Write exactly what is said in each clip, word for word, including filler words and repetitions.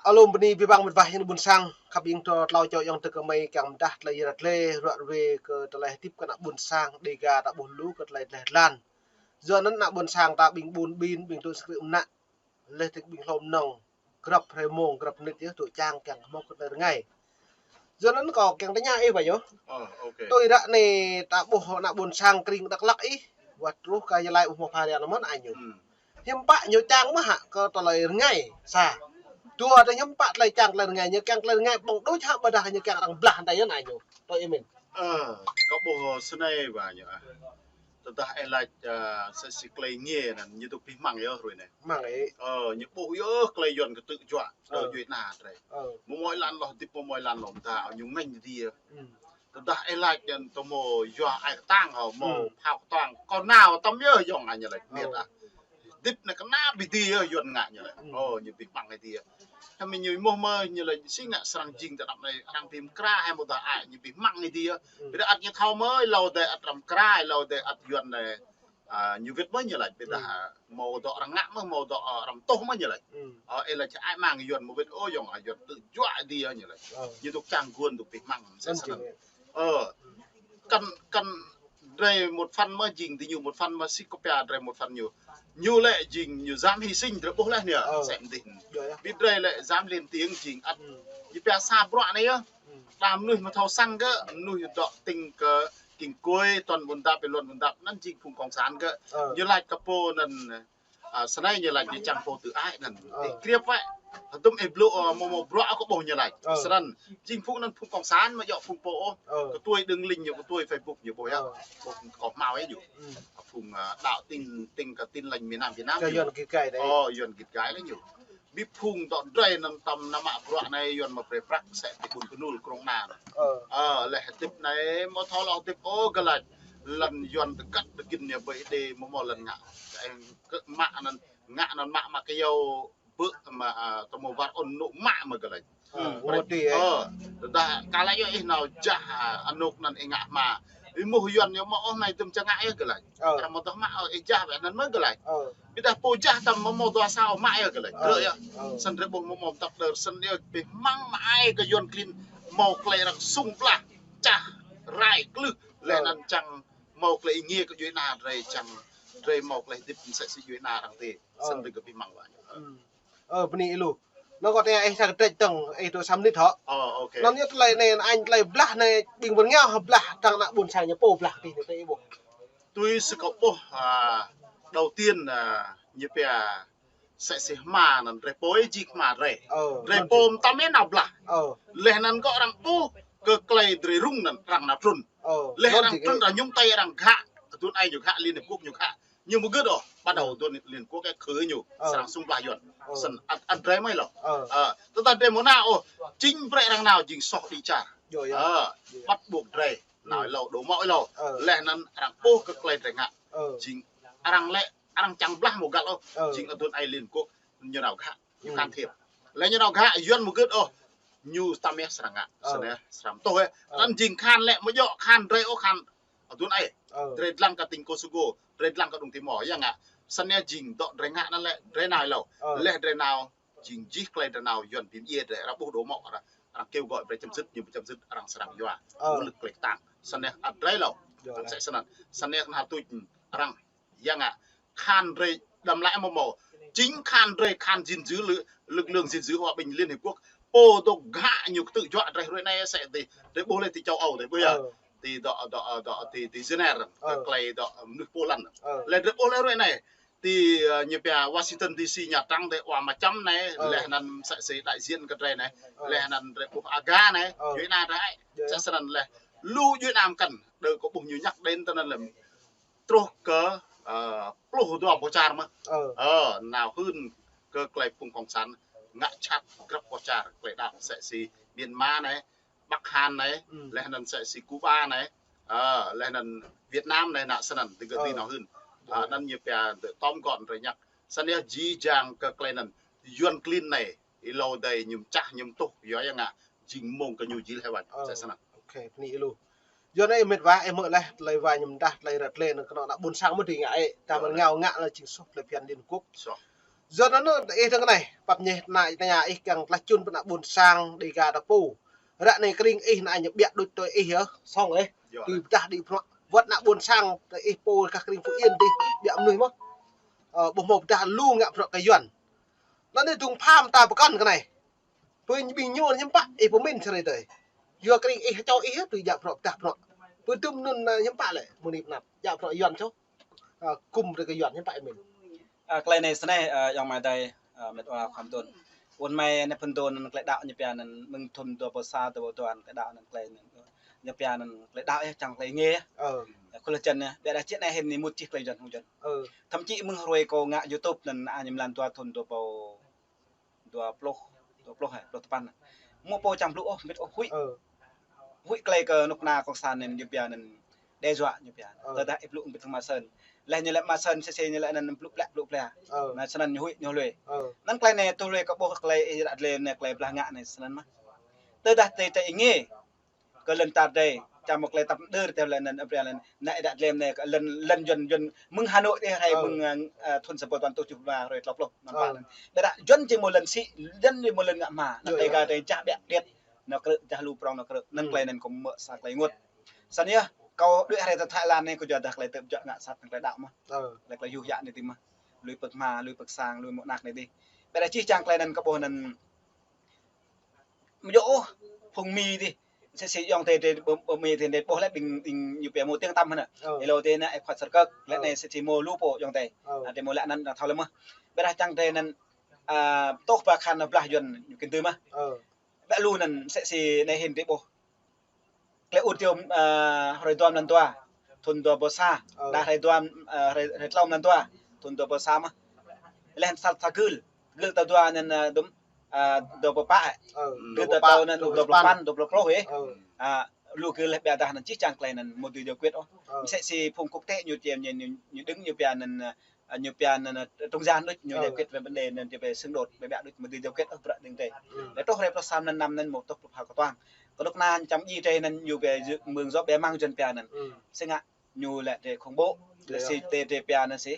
Alum bơni abih bang mĕt wa hiư̆m ƀuôn sang, khăp ing tơ tlâo čô ayŏng adơi kơmơi kiăng mơdah tơlơi yăl dlăng, ruă ruê kơ tơlơi hơdip kơ ană ƀuôn sang, Dega ta ƀuh lu kơ tơlơi dleh dlan. Yua anŭn ană ƀuôn sang ta ƀing ƀun ƀin, ƀing tŭ skrư̆ mơnă, leh tĭng ƀing hlô mơnơ̆ng, grăp hrơi mông, grăp mơnit yơh, tŭ čang kiăng hmâo kơ tơlơi rơngai. Yua anŭn kâo kiăng tơña ih wa yơh. Ơ, ok. Tui ră anai ta ƀuh ană ƀuôn sang kring Dak Lak ih, wơ̆t truh kơ Gia Lai ƀuh mơ̆ Pha Riang mơ̆n anai ñu. Hmm. Hiư̆m pă ñu čang mơ̆ hă kơ tơlơi rơngai sa. Dua tơ hiư̆m pă tơlơi čang tơlơi rơngai, ñu kiăng tơlơi rơngai ƀơ̆ng đôč hă ƀôdah ñu kiăng arăng blah hăng ta yơh anai ñu. Tui ih mĭn. Ơ, kâo ƀuh snei wa ñu ah. Tơdah ih laĭ, ơ, sĕ si tơlơi rơngai anŭn, ñu tŭ pih măng yơh ruai anai. Măng ih. Ơ, ñu ƀuh yơh tơlơi Yuan kơ tŭ juă, tơ djuai ana drơi. Ơ. Mơmơi lăn lŏh hơdip, mơmơi lăn lŏh mơta, ñu ngă ñu dih. Hmm. Tơdah ih laĭ anŭn tơ mơ̆ yua ai kơtang hă, mơ̆ phao kơtang. Kâo nao tăm yơh yŏng anai ñu laĭ, mĕt ah. Hơdip anai kơnap ƀu dih yơh Yuan ngă ñu laĭ. Hmm. Ơ, ñu pih măng ih dih. Hơmĭ ñu mơ̆ mơ̆ ñu laĭ si ngă srăng jing tơ anăp anai, arăng pih mkra hă ƀôdah ai ñu pih măng ih dih. Hmm. Ƀiădah ăt ñu thâo mơ̆, hlâo dêh ăt arăng mkra, hlâo dêh ăt Yuan anai. Ơ, ñu wĭt mơ̆ ñu laĭ, ƀiădah, hmm, ơ, mơ̆ dŏ arăng ngă mơ̆, mơ̆ dŏ, ơ, arăng tuh mơ̆ ñu laĭ. Hmm. Ơ, ih laĭ ai măng Yuan mơ̆ wĭt, ơ, yŏng, ơ, Yuan tŭ juă dih ñu laĭ. Ơ. Ñu tŭ čang guôn tŭ pih măng, sĕ snăn. Ơ, kăn, kăn drơi một phần mơ̆ jing, dih ñu một phần mơ̆ si kơ pia drơi một phần ñu. Ñu lĕ jing ñu djam hy sinh drơi ƀuh leh ñu, ơ, sĕ mơ̆ dih. Yơh, yơh. Ƀiădah drơi lĕ djam lên tiếng jing ăt. Hmm. Ñu pia sa bruă anai yơh. Hmm. Đa mơnuih mơ̆ thâo săng gơ̆, mơnuih dŏ tĭng kơ King Kuê, Tuan Ƀuôn Dap, Luan Ƀuôn Dap, anŭn jing phung cộng sản gơ̆. Ơ. Ñu laĭ kơ pô anŭn, ơ, snei ñu laĭ ñu čang pô tŭ ai anŭn. Ơ. Ih kriăp wơ̆t. Hơdôm ih blŭ, ơ, mơ̆ mơ̆ bruă kâo ƀuh ñu laĭ. Ơ. Snăn, jing phung anŭn phung cộng sản mơ̆ djŏ phung pô ôh. Ơ. Kơ tui đường link ñu, kơ tui Facebook ñu ƀuh yơh. Ơ. Ƀuh kơ hmâo yơh ñu. Hmm. Phung, ơ, đaŏ tin, tin kơ Tin Lành miền Nam Việt Nam. Kơ ñu. Yuan git gai dêh. Ơ, Yuan git gai leh ñu. Ƀing phung dŏ drơi anŭn tăm nao mă bruă anai Yuan mă brơi prăk sĕ ti ƀun kơnul krông anŭn. Ơ. Ơ, leh hơdip anai mơ̆ thâo lŏ hơdip ôh gơ̆ laĭ. Lăn Yuan tơgăt tơgin ñu ƀơi đê mơ̆ mơ̆ lăn ngă. Kơ mă anŭn, ngă anŭn mă mă kơyâo ƀơ̆ mă, ơ, tơ mơ̆ war ôn nŭ mă mơ̆ gơ̆ laĭ. Ơ, ơ, tơdah kơ laĭ yơh ih nao jah, ơ, anŭk anŭn ih ngă hmua. Ih mơ̆ Yuan ñu mơ̆ ôh anai tơm čang ngă yơh gơ̆ laĭ. Ơ. Arăng mơ̆ tơh mă, ơ, ih jah wơ̆t anŭn mơ̆ gơ̆ laĭ. Ơ. Ƀiădah pô jah tăm mơ̆ mơ̆ dua sa mă yơh gơ̆ laĭ. Ơ. Krư̆ yơh. Ơ. Snăn drơi ƀuh mơ̆ mơ̆ tăp đơr snăn yơh pih măng mă ai kơ Yuan klin mâo tơlơi arăng sung blah, čah, rai, klưh. Leh anŭn čang mâo tơlơi ih ngiê kơ djuai ana drơi čang drơi mâo tơlơi hơdip sĕ si djuai ana arăng tê. Ơ. Snăn drơi kơ pih măng wa ñu. Ơ. Ơ, bơni ih lu. Anŭn kâo tơña ih sa kơtrĕč tơ̆ng, ih tŭ sa mơnit hŏ. Ơ, ok. Anŭn yơh tơlơi anai, anŭn tơlơi blah anai, ƀing ƀôn ngao hă blah, tơ̆ng ană ƀuôn sang ñu pô blah tih anai tơ ih ƀuh. Tui si kâo ƀuh, ơ, đầu tiên, ơ, ñu pia sĕ si hmua anŭn drơi pô ih jing hmua drơi. Ơ, drơi pô mơtam ih nao blah. Ơ. Leh anŭn kơ arăng ƀuh kơ tơlơi drơi rŭng anŭn arăng nao trŭn. Ơ, leh arăng trŭn arăng mơñum tơi arăng ghă. Tơdơi anai ñu ghă Liên Hiệp Quốc ñu ghă. Ñu mơ̆ gơ̆t ôh, bắt đầu Liên Hiệp Quốc khử ñu, ơ, srăng sung blah Yuan. Ơ. Snăn ăt, ăt drơi mơ̆ lŏ. Ơ. Ơ, tơdah drơi mơ̆ nao ôh, chính brơi arăng nao jing soh đĭ čar. Yơh, yơh. Ơ, bắt buộc drơi nao hlâo, đổ máu hlâo. Ơ. Leh anŭn arăng ƀuh kơ tơlơi drơi ngă. Ơ. Jing arăng lĕ, arăng čang blah mơ̆ găl ôh. Ơ. Jing tơdơi anai Liên Quốc ñu nao ghă, ñu can thiệp. Leh ñu nao ghă, Yuan mơ̆ gơ̆t ôh, ñu tăm yơh srăng ngă. Ơ. Snăn yơh, srăng tuh yơh. Ơ. Anŭn jing khan lĕ mơ̆ djŏ khan drơi ôh khan. Tơdơi anai. Ơ. Drơi dlăng kơ tỉnh Kosovo, drơi dlăng kơ Đông Timor, yơh ngă. Snăn yơh jing dŏ drơi ngă anŭn lĕ, drơi nao hlâo. Ơ. Leh drơi nao, jing jih tơlơi drơi nao Yuan ƀing ih drơi arăng ƀuh đổ máu arăng, arăng kêu gọi brơi chấm dứt, ñu ƀu chấm dứt arăng srăng yua. Ơ. Ƀu lĕ tơlơi kơtang. Snăn yơh ăt drơi hlâo. Yơh. Arăng sĕ snăn. Snăn yơh kơnăl tuč arăng yơh ngă. Khan drơi đăm lĕ mơ̆ mâo. Chính khan drơi khan gìn giữ lự-, lực lượng gìn giữ hòa bình Liên Hiệp Quốc. Pô dŏ ghă ñu kơ tŭ juă drơi ruai anai sĕ ti, drơi ƀuh leh ti châu Âu drơi ƀuh yơh. Ơ. Ti dŏ, dŏ, dŏ, ti, ti Geneva, ơ, tơlơi dŏ, ơ, mơnuih Poland. Ơ. Leh drơi ƀuh leh ruai anai. Ti, ơ, ñu pia Washington D C Nhà Trắng drơi wa mă čăm anai, ơ, leh anŭn sĕ si đại diện kơ drơi anai. Ơ. Leh anŭn drơi ƀuh aga anai, ơ, djuai ana drơi. Yơh. Sĕ snăn leh. Lu djuai ana mơkăn, đơ kơ ƀuh ñu nhắc đến tơ anŭn lĕ. Truh kơ, ơ, pluh dua boh čar mơ̆. Ơ. Ơ, nao hưn kơ tơlơi phung cộng sản ngă čăt grăp boh čar, tơlơi đaŏ sĕ si Myanmar anai, Bắc Hàn anai, leh anŭn sĕ si Cuba anai, ơ, leh anŭn Việt Nam anai, ană snăn, tơgơ̆ ti nao hưn. Ơ. Ơ, anŭn ñu pia tóm gọn drơi nhăk. Snăn yơh jih jang kơ tơlơi anŭn, Yuan klin anai, hlâo dêh ñu čah ñu tuh, yua yơh ngă, jing mơ̆ng kơ ñu jil hơwăn. Ơ, sĕ snăn. Ok, bơni ih lu. Yua anai mĕt wa, ih hmư̆ leh, tơlơi wa ñu mơdah, tơlơi ră tơlơi anŭn kơnơ̆ng ană ƀuôn sang mơ̆ dưi ngă ih, ta mơ̆n ngao ngă lĕ jing soh tơlơi phiăn Liên Hợp Quốc. Soh. Yua anŭn ih dơ̆ng anai, pap ñeh anai tơña ih kiăng tơlơi čun pơ ană ƀôn sang Dega ta pô. Ră anai kơring ih anai ñu ƀiă đôč tui ih yơh, song ih. Yơh. Tui pơdah đĭ pơnŏ. Wơ̆t ană ƀôn sang tui ih pô kah kơring Phú Yên dih, ƀiă mơnuih mơ̆n. Ơ, ƀu hmâo pơdah lu ngă bruă kơ Yuan. Anŭn anai dong pham ta pơkŏn kơ anai. Ƀing, ƀing ñu hiư̆m pă, ih pơmĭn sơrơi tơi. Yua kơring ih čô ih tui djă bruă pơdah bruă. Pơdum anŭn, ơ, hiư̆m pă lĕ, mơ̆ng anai pơnăp, djă bruă Yuan čô. Ơ, gum rơi kơ Yuan hiư̆m pă ih mĭn. Ơ, tơlơi anai snei, ơ, ayŏng amai adơi, ơ, met wa khua mơtun. Ơ, mơ̆ng anai pơdơ̆ng anŭn tơlơi đaŏ ñu pia anŭn mơ̆ng thun dua rơbâo sa, dua rơbâo dua anŭn tơlơi đaŏ anŭn tơlơi ñu pia anŭn tơlơi đaŏ yơh čang tơlơi ngê. Ơ. Ơ, khul čan yơh, ƀiă dah čih anai hĭn anai mŭt čih tơlơi Yuan hăng Yuan. Ơ. Thậm chí mơ̆ng hrơi kâo ngă YouTube anŭn, anŭn ñu mơlan dua thun dua rơbâo dua pluh, dua pluh hă, pluh tơpăn. Mơ̆ pô čang blŭ ôh, ƀiă ôh huĭ. Ơ. Huĭ tơlơi kơ kơnuk kơna cộng sản anŭn ñu pia anŭn đe dọa ñu pia. Ơ. Tơdah ih blŭ ƀiă tơ̆ng mă sơn. Leh ñu lĕ mă sơn sĭ sĭ ñu lĕ anŭn blŭ plĕ blŭ plĕ. Ơ. Anai snăn ñu huĭ ñu lui. Ơ. Anŭn tơlơi anai tui lui kơ ƀuh tơlơi ih ră lĕ anai tơlơi blah ngă anai snăn mơ̆n. Tơdah tơlơi tơlơi ngê. Kơ lŏn čar drei, čang mơ̆ tơlơi tăp đơr tơlơi anŭn, ơ, ƀiă lĕ, anai ih ră lĕ anai, kơ lŏn, lŏn Yuan, Yuan, mơ̆ng Hà Nội dih, hrơi, ơ, mơ̆ng, ơ, thun sa rơbâo dua rơtuh tơjuh pluh rơbâo, hrơi klâo pluh, anŭn. Ơ. Pă anŭn. Ƀiă dah, Yuan či mơ̆ lŏn sĭ, Yuan či mơ̆ lŏn ngă hma, anŭn. Yơh, tơlơi yơh. Dega drei čah ƀiă điêt, anŏ krư̆, čah lu prŏng anŏ krư̆, anŭn. Ơ. Tơlơi anŭn kâo mơ̆ sa tơlơi ênguôt. Snăn yơh, kâo đuaĭ hrơi ta Thái Lan anai kâo juă dah tơlơi tơ̆p juă ngă sat, tơlơi đaŏ mơ̆n. Ơ. Tơlơi, tơlơi yuh yă anai dih mơ̆n. Lui pơ̆k hma, lui pơ̆k sang, lui mơ̆ng anăk anai dih. Ƀiă dah čih čang tơlơi anŭn kâo ƀuh anŭn mơ̆ djơ̆ ôh, phung Mi dih. Sĭ sĭ ayŏng adơi, adơi, ƀu, ƀu Mi adơi, adơi ƀuh lĕ ƀing, ƀing ñu pia mơ̆ tiếng tăm hă. Ơ. Ih lŏ adơi anai, ih khuă sơr kơk. Lĕ, ơ, anai sĭ sĭ mơ̆ lu pô ayŏng adơi. Ơ. Adơi mơ̆ lĕ anŭn, anŭn thâo lĕ mơ̆n. Ƀiă dah čang adơi anŭn, ơ, tŏh ba khan anŭn blah Yuan ñu kơnơ̆ng mơ̆n. Ơ. Ƀiă lu anŭn sĭ sĭ anai hĭn adơi ƀuh. Tơlơi ur tơlơi, ơ, hrơi dua mlan dua, thun dua rơbâo sa. Ơ. Dah hrơi dua, ơ, hrơi, hrơi klâo mlan dua, thun dua rơbâo sa mơ̆n. Leh sa, sa gưl, gưl tal dua anŭn, ơ, dŭm, ơ, dua rơbâo pă. Ơ. Gưl tal klâo anŭn dua rơbâo păn, dua rơbâo klâo, ơ. Ơ. Ơ, lu gưl leh ƀiă dah anŭn čih čang tơlơi anŭn mơ̆ dưi giải quyết ôh. Ơ. Mơ̆ sĭ sĭ phung quốc tế ñu či, ñu, ñu, ñu đơ̆ng ñu pia anŭn, ơ, Ơ, ñu pia anŭn, anŭn, trung gian đôč, ñu, ơ, giải quyết về vấn đề anŭn, či pia xung đột, ƀiă ƀiă đôč, mơ̆ dưi giải quyết ôh, bruă đing tê. Ơ. Leh truh hrơi pluh sa mlan năm anŭn mơ̆ truh pluh pha kơtuang. Kơnuk kơna čăm djai drei anŭn ñu pia mơ̆ng djŏp ƀiă mơ̆ng Yuan pia anŭn. Ơ. Sĭ ngă, ñu lĕ drei khủng bố, lĕ sĭ tê drei pia anŭn sĭ,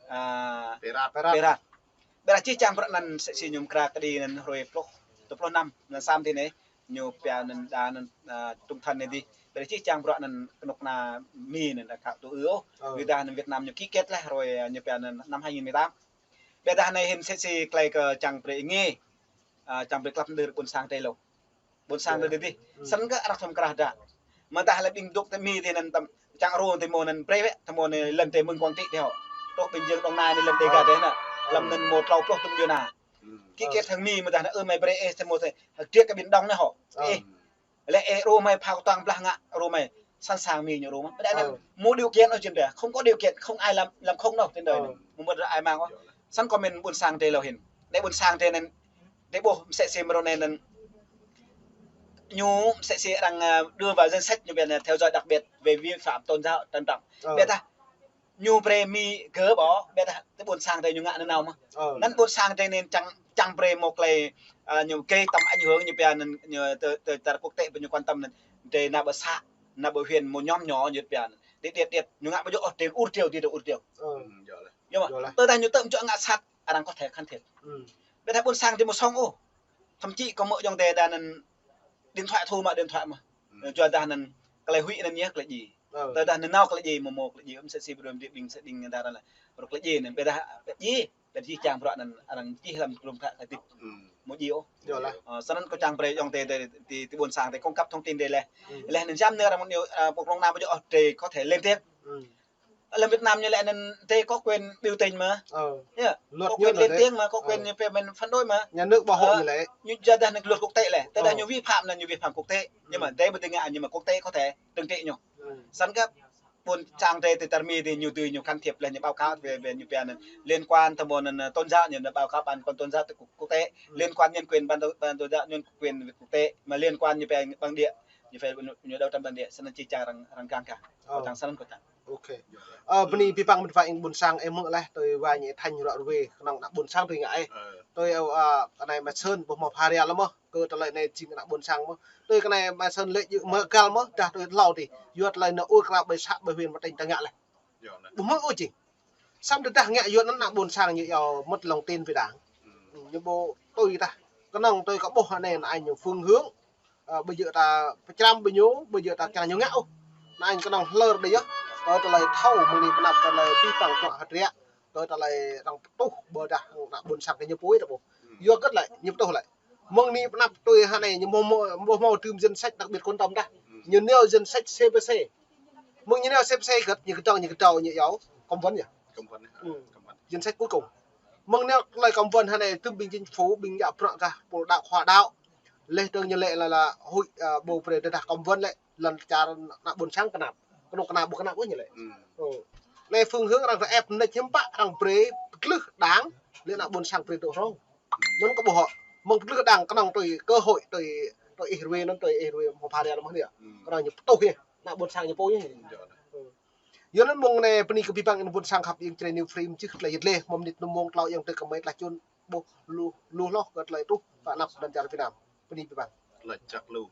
ơ, pê rat, pê rat. Pê rat. Ƀiă dah čih čang bruă anŭn sĭ sĭ ñu mơ̆ kra kơđi anŭn hrơi pluh, dua pluh năm, anŭn sa mlan anai. Ñu pia anŭn đa anŭn, ơ, trung thân anai dih. Ƀiă dah čih čang bruă anŭn kơnuk kơna Mi anŭn aka tŭ ư ôh. Ơ. Ƀiă dah anŭn Việt Nam ñu ký kết leh hrơi, ơ, ñu pia anŭn năm hai nghìn mười tám. Ƀiă dah anai hĭn sĭ sĭ tơlơi kơ čang brơi ngê, ơ, čang brơi klăp đơr ƀôn sang drei lu. Ƀôn sang drei dih. Ơ. Snăn kơ arăng thâo mơ̆ krah dah. Mơ̆ dah lĕ ƀing dŏ tơ Mi dih anŭn tăm čang rô tơ mơ̆ anŭn brơi wĕ, tơ mơ̆ anŭn lŏn tơ mơ̆ng Quảng Trị dih hŏ. Truh ƀing jing Đồng Nai anŭn lŏn Dega drei anŭn. Ơ. Lăm anŭn mơ̆ klâo pluh tơm djuai ana. Ơ. Ký kết hăng Mi mơ̆ dah anŭn, ơ, mơi brơi ih tơ mơ̆ tơ, hơdră kơ ƀing Đồng anŭn hŏ. Ơ. Ih. Lĕ ih rô mơi phao kơtuang blah ngă rô mơi. Sẵn sàng Mi ñu rô mơ̆n. Ƀiă dah anŭn, ơ, mơ̆ điều kiện ôh trên đời, không có điều kiện, không ai làm, làm không đâu trên đời này. Ơ. Mơ̆ mơ̆ ai mang ôh. Snăn kơ mĭn ƀôn sang drei lu hĭn. Anai ƀôn sang drei anŭn, drei ƀuh mơ̆ sĭ sĭ mơ̆ rô anai anŭn. Ñu mơ̆ sĭ sĭ arăng, ơ, đưa vào danh sách ñu pia anŭn theo dõi đặc biệt về vi phạm tôn giáo trầm trọng. Ơ. Ƀiă dah, ñu brơi Mi gỡ bỏ, ƀiă dah tơ ƀôn sang drei ñu ngă nanao mơ̆n. Ơ. Anŭn ƀôn sang drei anŭn čang, čang brơi mơ̆ tơlơi, ơ, ñu gây tầm ảnh hưởng ñu pia anŭn ñu tơ, tơ čar quốc tế ƀu ñu quan tâm anŭn. Drei nao ƀơi xã, nao ƀơi huyện mơ̆ nhóm nhỏ ñu pia anŭn. Điêt, điêt, điêt, ñu ngă ƀu djơ̆ ôh, drei ur triu, drei ur triu. Ơ. Yơh mơ̆. Yơh lah. Tơdah ñu tơ̆m čŏ ngă sat, arăng có thể can thiệp. Ơ. Ƀiă dah ƀôn sang drei mơ̆ song ôh. Thậm chí kơ mơ̆ ayŏng adơi đa anŭn điện thoại thu mă điện thoại mơ̆. Ơ. Yua dah anŭn tơlơi huĭ anŭn yơh tơlơi djai. Ơ. Tơdah anŭn nao tơlơi djai mơ̆ mơ̆ tơlơi djai, mơ̆ sĭ sĭ ƀu dưi ƀing sĭ đing dah anŭn lĕ. Rŏk tơlơi djai anŭn, ƀiă dah djai, ƀiă dah čih čang bruă anŭn arăng čih lăm kơlŭm kơna tơlơi dip. Ơ. Mơ̆ djai ôh. Yơh lah. Ơ, snăn kơ čang brơi ayŏng adơi, adơi, adơi, adơi ƀôn sang drei cung cấp thông tin drei leh. Ơ. Leh anŭn jăm anai arăng mơ̆ ñu, ơ, pơk rong na ƀu djơ̆ ôh drei có thể liên tiếp. Ơ. Lăm Việt Nam ñu lĕ anŭn drei có quyền biểu tình mà. Ơ. Yơh. Luật có quyền lên tiếng mà, có quyền, ơ, phê bình phản đối mà. Nhà nước bảo hộ, ơ, ñu lĕ. Ñu yua dah anŭn luật quốc tế lĕ. Tơdah, ơ, ñu vi phạm là ñu vi phạm quốc tế. Nhưng mà, ơ, drei ƀu dưi ngă, nhưng mà quốc tế có thể trừng trị ñu. Ơ. Snăn kơ ƀôn sang drei tơ čar Mi dih ñu dưi ñu can thiệp leh ñu báo cáo về, về ñu pia anŭn liên quan tơ mơ̆ anŭn, ơ, tôn giáo, ñu anŭn báo cáo ban quan tôn giáo tơ quốc, quốc tế. Ơ. Liên quan nhân quyền ban tôn, ban tôn giáo nhân quyền quốc tế. Mà liên quan ñu pia bản địa, ñu pia ñu, ñu đấu tranh bản địa, snăn čih čang arăng, arăng gang kah. Ơ. Kơ čang snăn kơ čang. Ok. Ơ, bơni abih bang mĭt wa ƀing ƀôn sang ih mơ̆ leh, tui wa ñu thâo ră ruai, kơnơ̆ng ană ƀôn sang tui ngă ih. Ơ. Tui, ơ, ơ, anai mă sơn, ƀu hmâo pha ria lăm mơ̆, kơ tơlơi anai jing ană ƀôn sang mơ̆. Tui kơ anai mă sơn lĕ jing mơ̆ găl mơ̆, dah tui hlâo dih. Yua tơlơi anŭn ur krao ƀơi xã ƀơi huyện ƀơi tỉnh ta ngă leh. Ƀu hmâo ôh jing. Samơ̆ tơdah ngă yua anŭn ană ƀôn sang ñu yua mất lòng tin ƀơi Đảng. Ñu ƀu tui tah. Kơnơ̆ng tui kơ ƀuh anai ană ñu phương hướng. Ơ, ƀu djơ̆ ta pơčrăm ƀing ñu, ƀu djơ̆ ta čang ñu ngă ôh. Ană ñu kơnơ̆ng hlơr đĭ yơh. Tơlơi thâo mơ̆ng anai pơnăp tơlơi pih păng kơnuk hơdră. Tơlơi arăng pơtuh ƀôdah ană ƀôn sang kơ ñu pui ta ƀuh. Yua kơ lĕ ñu pơtuh lĕ. Mơ̆ng anai pơnăp tui hă anai ñu mơ̆ mơ̆ mơ̆ mơ̆ tơm danh sách đặc biệt quan tâm tah. Ñu nao danh sách C P C. Mơ̆ng ñu nao C P C gĕt ñu kơdŏng ñu kơdŏng ñu yua. Cấm Vận yơh. Cấm Vận. Danh sách cuối cùng. Mơ̆ng nao tơlơi Cấm Vận hă anai tơm ƀing chính phủ ƀing yă prăk kah pô đăo khua đăo. Leh tơ̆ng ñu lĕ là là hội, ơ, bầu cử tơdah Cấm Vận lĕ lŏn čar ană ƀôn sang kơnăp. Kơnuk kơna ƀu kơnăp ôh ñu lĕ. Anai phương hướng arăng ép nĕč hiư̆m pă arăng brơi pơglưh Đảng lĕ ană ƀôn sang brơi tŭ hrŏng. Anŭn kơ ƀuh hŏ. Mơ̆ng pơglưh Đảng kơnơ̆ng tui cơ hội tui tui ih rue anŭn tui ih rue mơ̆ pha ria mơ̆ anai. Kơnơ̆ng ñu pơtuh yơh. Ană ƀôn sang ñu pui yơh. Yua anŭn mơ̆ng anai bơni kơ abih bang ƀôn sang khăp yang čre New Frame čih tơlơi yơh leh mơ̆ mơnit nơ̆m mông klâo yang tơ kơmơi tơlơi čun ƀuh lu lu hloh kơ tơlơi tuh pơnăp lŏn čar Việt Nam. Bơni abih bang. Tơlơi čăk lu.